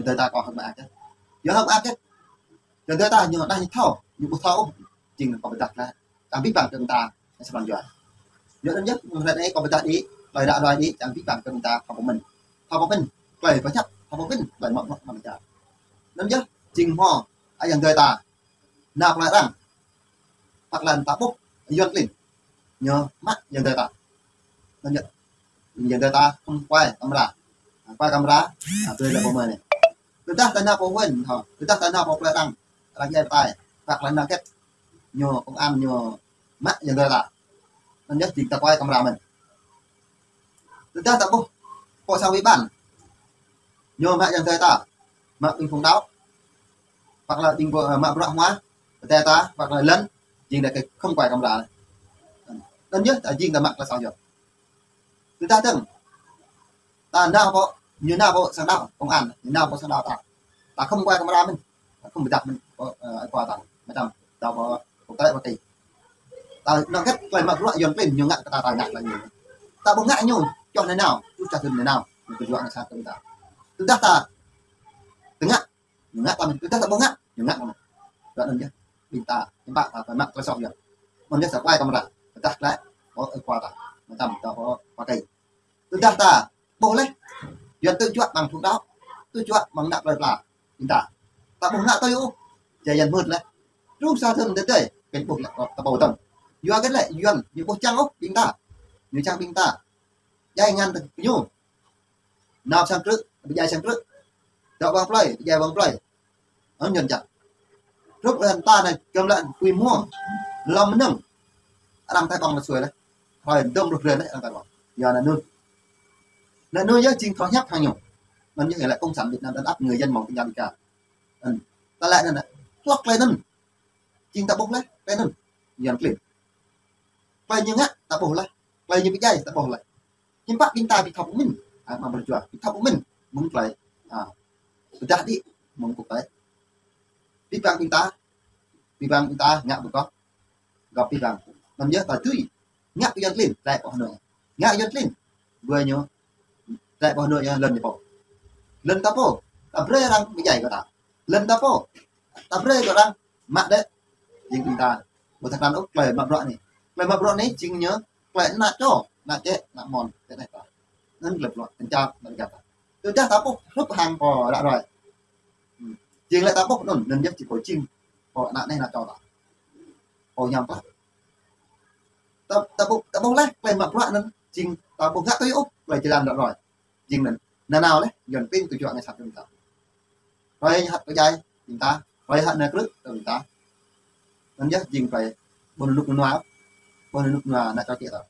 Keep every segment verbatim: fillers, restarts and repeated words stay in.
Dơi ta kâo hơ̆k mơak yơh. Yua hơ̆k mơak yơh. Yua dơi ta ñu anai ñu thâo, ñu ƀu thâo ôh. Jing kâo pơdah laih. Čang abih bang kơ ƀing ta, sa pran jua. Yua anŭn yơh, mơ̆ng hrơi anai kâo pơdah đĭ, tơlơi ră ruai đĭ, čang abih bang kơ ƀing ta thâo pơmĭn. Thâo pơmĭn, tơlơi pơhiăp, thâo pơmĭn, tơlơi mă bruă, mă bruă. Anŭn yơh, jing hmâo, ayŏng adơi ta. Nao plơi arăng. Păk lăn ta ƀuh, Yuan klin. Ñu mă ayŏng adơi ta. Anŭn yơh. Ayŏng adơi ta khŏm kuai kamra. Kuai kamra, a, tui lĕ pô mơi anai. Tơdah ta nao pơ huyện hŏ, tơdah ta nao pơ plơi arăng, arăng djai pơtai, păk lăn nao kĕt. Ñu công an ñu mă ayŏng adơi ta. Anŭn yơh jing ta kuai kamra mơ̆n. Tơdah ta ƀuh, pô sang ủy ban. Ñu mă ayŏng adơi ta. Mă ƀing phung đaŏ. Păk lăn ƀing pô, a, mă bruă hmua. Adơi ta, păk lăn lŏn. Jing đah kơ khŏm kuai kamra. Anŭn yơh, ta jing ta mă tơlơi soh yơh. Tơdah dơ̆ng. Ta nao pơ, ñu nao pơ sang đaŏ, công an, ñu nao pơ sang đaŏ ta. Ta khŏm kuai kamra mơ̆n, ta khŏm pơdah mơ̆n, pơ, ơ, ai kua ta, mơtam, ta pơ, pơ tơlơi pơkĭ. Ta nao kĕt tơlơi mă bruă Yuan klin, ñu ngă kơ ta, ta ngă tơlơi ñu. Ta ƀu ngă ñu, čoh nanao, čuh čah tơnŭn nanao, ñu kơ juă ngă sat kơ ta. Tơdah ta, tơngă, ñu ngă ta mơ̆n, tơdah ta ƀu ngă, ñu ngă mơ̆n. Yua anŭn yơh, ƀing ta, hiư̆m pă ta, ta mă tơlơi soh yơh. Anŭn yơh ta kuai kamra, pơdah tơlơi, pơ ai kua ta, mơtam, ta pơ, pơkĭ. Tơdah ta ƀuh laih. Yuan tŭ juă mơ̆ng phung đaŏ, tŭ juă mơ̆ng ană plơi pla ƀing ta. Ta ƀuh ngă tui ôh. Jai Yuan mơ̆t laih. Truh sa thŭn tơdơi, kĕn ƀuh laih, ta ƀuh tơ̆ng. Yua kĕt laih, Yuan, ñu ƀu čang ôh ƀing ta. Ñu čang ƀing ta. Jai ngăn tơ ñu. Nao sang krư̆, pơdjai sang krư̆. Dŏ wang plơi, pơdjai wang plơi. Anŭn Yuan čang. Hrup lăn ta anai, gơ̆m lăn quy mô. Lŏm mơnơ̆ng. Arăng tai ƀơ̆ng lĕ sui laih. Hrơi dơ̆m rŭ hrơi laih arăng tai ƀơ̆ng. Yua anŭn. Anŭn yơh jing thâo hiăp hăng ñu. Anŭn yơh lĕ Cộng sản Việt Nam đàn áp người dân mỏng tỉnh Đà Nẵng. Anŭn. Ta lĕ anŭn. Hlŏk tơlơi anŭn. Jing ta ƀuh laih, tơlơi anŭn. Yuan klin. Tơlơi ñu ngă, ta ƀuh laih. Tơlơi ñu pơdjai, ta ƀuh laih. Hiư̆m pă ƀing ta ƀu thâo pơmĭn. A, mă bruă jua, ƀu thâo pơmĭn. Mơ̆ng tơlơi. A, pơdah đĭ, mơ̆ng kŭk tơi. Abih bang ƀing ta, abih bang ƀing ta, ngă ƀu gŏp. Gŏp abih bang. Anŭn yơh ta tui. Ngă kơ Yuan klin, tơlơi pô Hà Nội. Ngă Yuan klin. Ƀơi ñu. Tơlơi pô Hà Nội yơh, lŏn ñu pô. Lŏn ta pô. Ta brơi arăng pơdjai kơ ta. Lŏn ta pô. Ta brơi kơ arăng. Mă đĕ. Jing ƀing ta. Ƀu thâo krăn ôh tơlơi mă bruă anai. Tơlơi mă bruă anai jing ñu. Tơlơi ană čô, ană čĕ, ană mon, tơlơi anai ta. Anŭn tơlơi bruă, kơnčap, anŭn kơnčap ta. Tơdah ta ƀuh, hrup hăng pô ră ruai. Hmm. Jing lĕ ta ƀuh anŭn, anŭn yơh či pô jing. Pô ană anai ană čô ta. Pô ñam ta. Ta, ta ƀuh, ta ƀuh laih, tơlơi mă bruă anŭn, jing ta ƀuh ngă tui ôh, tơlơi jơlan ră ruai. Jing anŭn. Nanao laih, Yuan klin tŭ juă ngă sat kơ ƀing ta. Hrơi ñu hăt pơdjai ƀing ta, hrơi hăt nao krư̆ kơ ƀing ta. Anŭn yơh jing tơlơi ƀu nŭk nua, ƀu nŭk nua ană čô čĕ ta.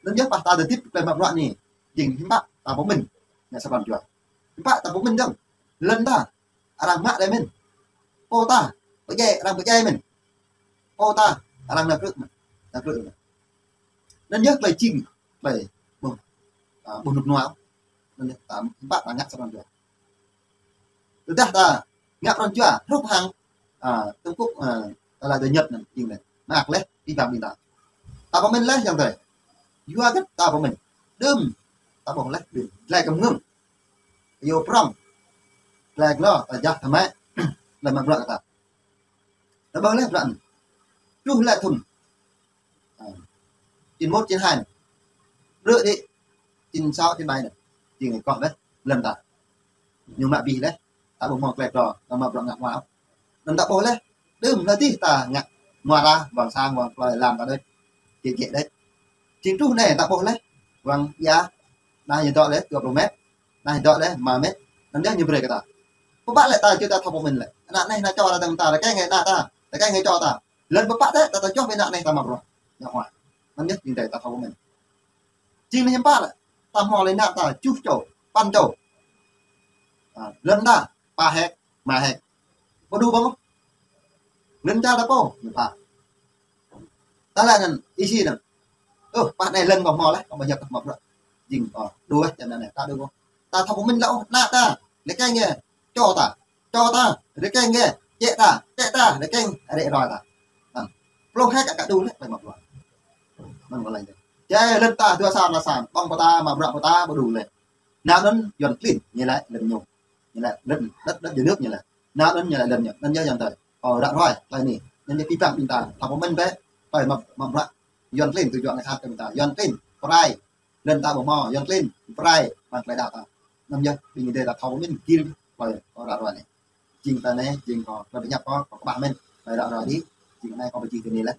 Anŭn yơh pă ta tơdip tơlơi mă bruă anai, jing hiư̆m pă ta pơmĭn, ngă sa pran jua. Hiư̆m pă ta pơmĭn dơ̆ng, lŏn ta, arăng mă đơi mơ̆n. Pô ta, pơdjai, arăng pơdjai mơ̆n. Pô ta, arăng nao krư̆ mơ̆n, nao krư̆ mơ̆n. Anŭn yơh tơlơi jing, tơlơi ƀu, a, ƀu nŭk nua. Anŭn yơh ta, hiư̆m pă ta ngă sa pran jua. Tơdah ta ngă pran jua, hrup hăng, a, Trung Quốc, a, ta lĕ dơ ñăt anŭn, jing anŭn. Mă laih, abih bang ƀing ta. Ta pơmĭn laih ayŏng adơi. Yua hơget ta pơmĭn. Đưm, ta ƀuh laih, đưm. Tơlơi kơmơ̆ng. Yua prŏng. Tơlơi glô, ta jah, ta mă. Tơlơi mă bruă kơ ta. Ta ƀuh laih bruă anŭn. Truh lĕ thŭn. A. Chín mốt, chín hai anŭn. Brơi đĭ. Chín sáu, chín bảy anŭn. Jing kơ laih. Lŏn ta. Ñu mă abih laih. Ta ƀuh hmâo tơlơi glô. Ta mă bruă ngă hmua. Anŭn ta ƀuh laih. Đưm laih dih ta ngă. Hmua ra, wang sang, wang plơi, lăm ta đôč. Jĕ jĕ đôč. Jing truh anai ta ƀuh laih. Wang ia. Anai ñu dŏ laih dua pluh met. Anai ñu dŏ laih rơma met. Anŭn yơh ñu brơi kơ ta. Pơpă lĕ ta či ta thâo pơmĭn lĕ. Ană anai ană čô ta dơ̆ng ta, rơkơi ngă ană ta, rơkơi ngă čô ta. Lŏn pơpă tĕ, ta, ta čoh ƀing ană anai ta mă bruă. Ngă hmua. Anŭn yơh jing tơlơi ta thâo pơmĭn. Jing anai hiư̆m pă lĕ. Ta hmâo lĕ ană ta, tơjuh čô, păn čô. A, lŏn ta, pă héc, rơma héc. Ƀu đu ƀơ̆ng ôh. Lŏn čar ta pô, ñu pă. Ta lĕ anŭn, ih si anŭn. Ơ, pă anai lŏn kâo hmâo laih, kâo ƀu ñăp mă bruă. Jing, ơ, đu laih, čang anai, ta đu ƀơ̆ng. Ta thâo pơmĭn laih ôh, ană ta, rơkơi ngă, čô ta. Čô ta, rơkơi ngă, čĕ ta, čĕ ta, rơkơi arĕ roi ta. Anŭn. Pluh héc aka đu laih, tơlơi mă bruă. Anŭn kơ laih. Čĕ lŏn ta, dua san, rơma san, ƀơ̆ng pơ ta, mă bruă pơ ta, ƀu đu laih. Anŭn anŭn, Yuan klin, ñu laĭ lŏn ñu. Ñu laĭ lŏn, đất, đất nhà nước ñu laĭ. Nao anŭn ñu laĭ lŏn ñu, anŭn yơh ayŏng adơi. Kâo ră ruai tơlơi anai. Anŭn yơh abih bang ƀing ta, thâo pơmĭn bĕ, tơlơi mă, mă bruă Yuan klin, tơjuă anai khăp kơ ƀing ta. Yuan klin, pơrai, lŏn ta ƀu hmâo, Yuan klin, pơrai, mơ̆ng tơlơi đaŏ ta. Anŭn yơh, ƀing adơi ta thâo pơmĭn, gir, tơlơi kâo ră ruai anai. Jing tơlơi anai, jing kâo, tơlơi pơhiăp kâo, kâo kơƀah mơ̆n, tơlơi ră ruai adih, jing anai kâo pơjing kơ anai laih.